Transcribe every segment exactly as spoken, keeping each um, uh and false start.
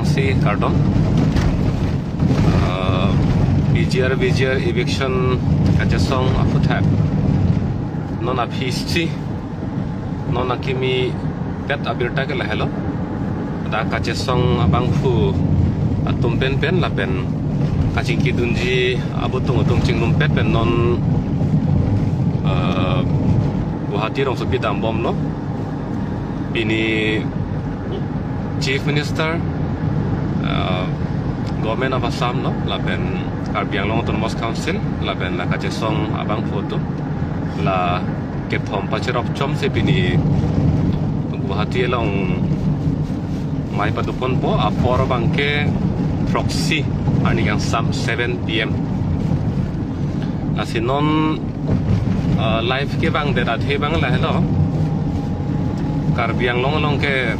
Si kardom. Ah, P G R V G R eviction kachesong aphuthak non aphi si non akimi pet abirta ke lahelo. Dak kachesong abangphu atum penpen lapen kachingkidunji abutung atum chingrum pet pen non, ah, Guwahati rongsopi dambomlo. Pini Chief Minister, ah, Government of Assam lo, lapen Karbi Anglong Autonomous Council, lapen la kachesong abangphu atum, la kethom pacherop chom si pini Guwahati along mei padoponpo, apor abangke throksi arni kangsam, seven P M. Lasi non, ah, live kevangdet athe abang lahelo. Karbi Anglong along ke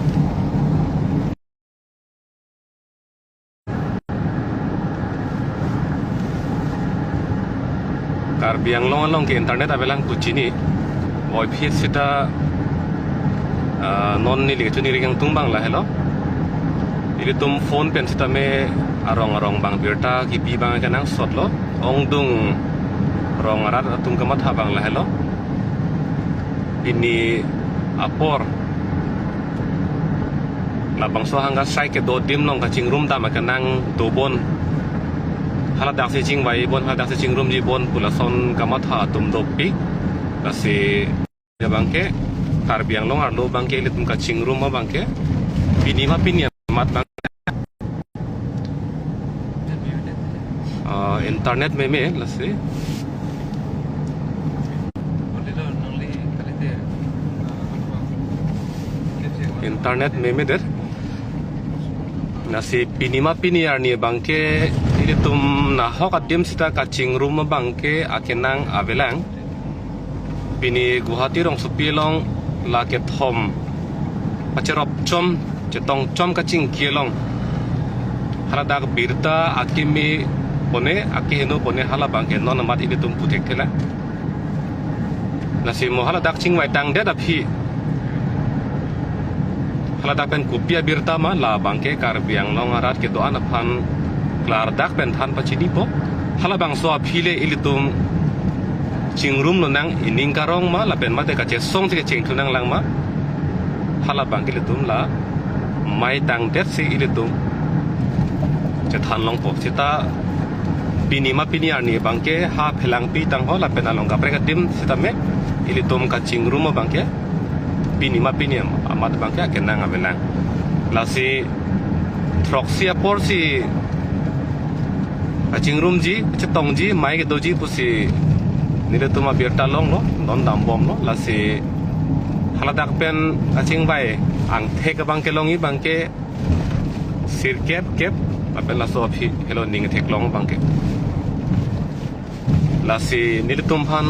Karbi Anglong along ke internet avelang pu chini. Oi phi seta, ah, non neli chuniri kangtung abang lahelo. Ilitum phone pen sitame arong arong abang birta kipi abang kenangsotlo. Ongdung rong arat atum kamatha abang lahelo. Pini apor labangso hangga sai kedo adim along kachingrum dam akenang dobom. Haladak si chingvaibom, haladak si chingrumjibom pu lason kamatha atum dopik. Lasi abangke Karbi Anglong arlo abangke ilitum kachingrum abangke pini ma pini amat abang, ah, internet meme lasi. Internet memedet. Lasi pini ma pini arni abangke ilitum nahok adim sita kachingrum abangke akenang avelang. Pini Guwahati rongsopi along la kethom pacherop chom, chetong chom kachingki along haladak birta akimi pone, akeheno pone hala abangke non amat ilitum puthekthelang. Lasi mo haladak chingvai tangdet aphi, haladak pen kopi abirta ma, la abangke Karbi Anglong arat kedo-an aphan klardak pen than pachinipo. Halabangso aphi le ilitum chingrum lonang, ining karong ma lapen mate kachesong si kechengthu nanglang ma, hala abangke ilitum la mei tangdet si ilitum chethan longpo. Sita pini ma pini arni abangke ha phelangpi tangho lapen along kaprek adim sitame ilitum kachingrum abangke pini ma pini am-, amat abangke akenang avelang. Lasi throksi apor si kachingrumji, chetongji, mei kedoji pusi nelitum abirta longlo, non dambomlo. Lasi haladak pen kachingvai angthek abangke longji abangke sirkep kep, lapen laso aphi helo ning theklong abangke. Lasi nelitum aphan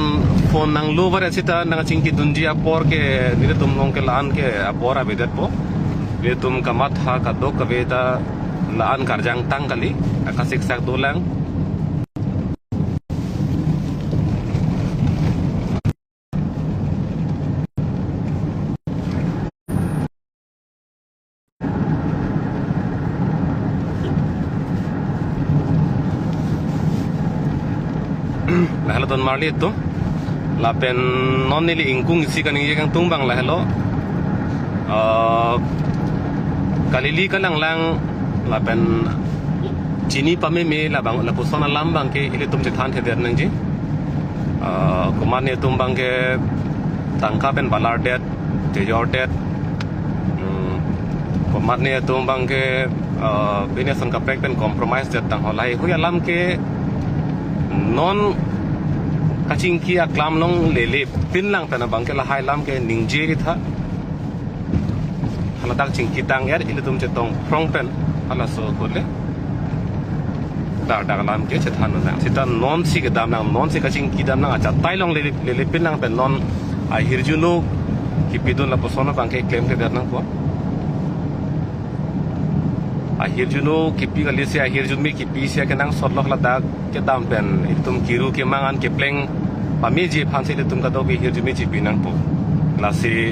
phone nanglo varet sita nangchingkidunji apor ke nelitum along ke la-an ke apor avedetpo. Nelitum kamatha kadokave ta la-an karjang tang kali, akasiksak dolang. Lahelo ton marli atum. Lapen non neli ingkung isi kaningje kangtung abang lahelo. Ah, kalili kalanglang lapen chini pameme labang lapuson alam abangke ilitum chethanthedet nangji. Ah, komatne atum abangke tangka pen balardet, jejordet. Hmm, komatne atum abangke, ah, bini ason kaprek pen compromise det tangho, laheihui alam ke non kachingki aklam along lele pinlang pen abangke lahai alam ke ningje ri tha. Haladak chingki tang-et ilitum chetong phrong pen halaso kole dardak alam ke chethan nang. Sita non si kedam nang, non si kachingki dam nang, achatai along lele, lele pinlang pen non ahirjuno kipidun lapuson abangke klemkledet nangpo. Ahirjuno kipi kali si ahirjume kipi si akenangsotlo, haladak kedam pen itum kiru kemang an kepleng pameji aphan si ilitum kadokave hirjume chipi nangpo. Lasi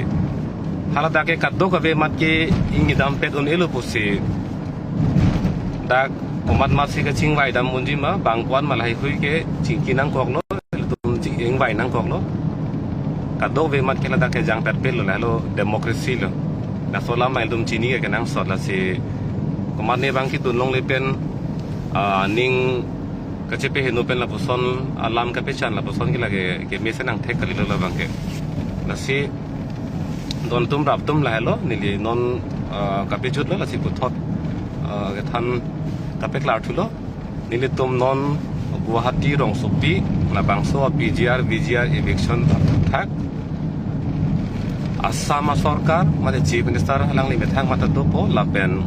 haladak ke kadokave amat ke ingjedampet un-elo pusi Dak komat matsi kachingvai dam unji ma, bang ko-an ma lahai hui ke chingki nangkoklo, ilitum ching-, ingvai nangkoklo. Kadokave amat ke ladak kejang perpet lo, lahelo democracy lo. Laso alam ilitum chini ke kenangsot, lasi komatne abang kedun longle pen, ah, ning kachepeheno pen lapuson alam kapechan lapuson ke lake kemesen angthek kalilo labang ke. Lasi don atum rap atum lahelo, neli non, ah, kapejutlo, lasi puthot, ah, kethan kapeklar thulo. Nelitum non Guwahati rongsopi labangso P G R, V G R eviction aphuthak Assam asorkar, mate Chief Minister alangli methang mata dopo, lapen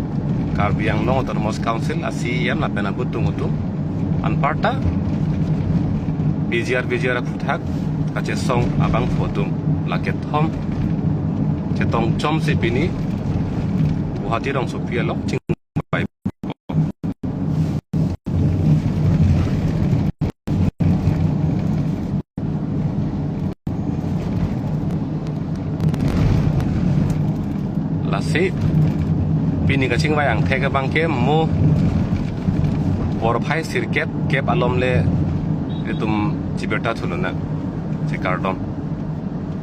Karbi Anglong Autonomous Council a C E M lapen abutung atum anparta P G R, V G R aphuthak kachesong abangphu atum la kethom chetong chomsi pini Guwahati rongsopi along chingvai. Lasi pini kachingvai angthek abang ke mo porphai sirkep kep alom le itum chibirta thulonang, chekardom.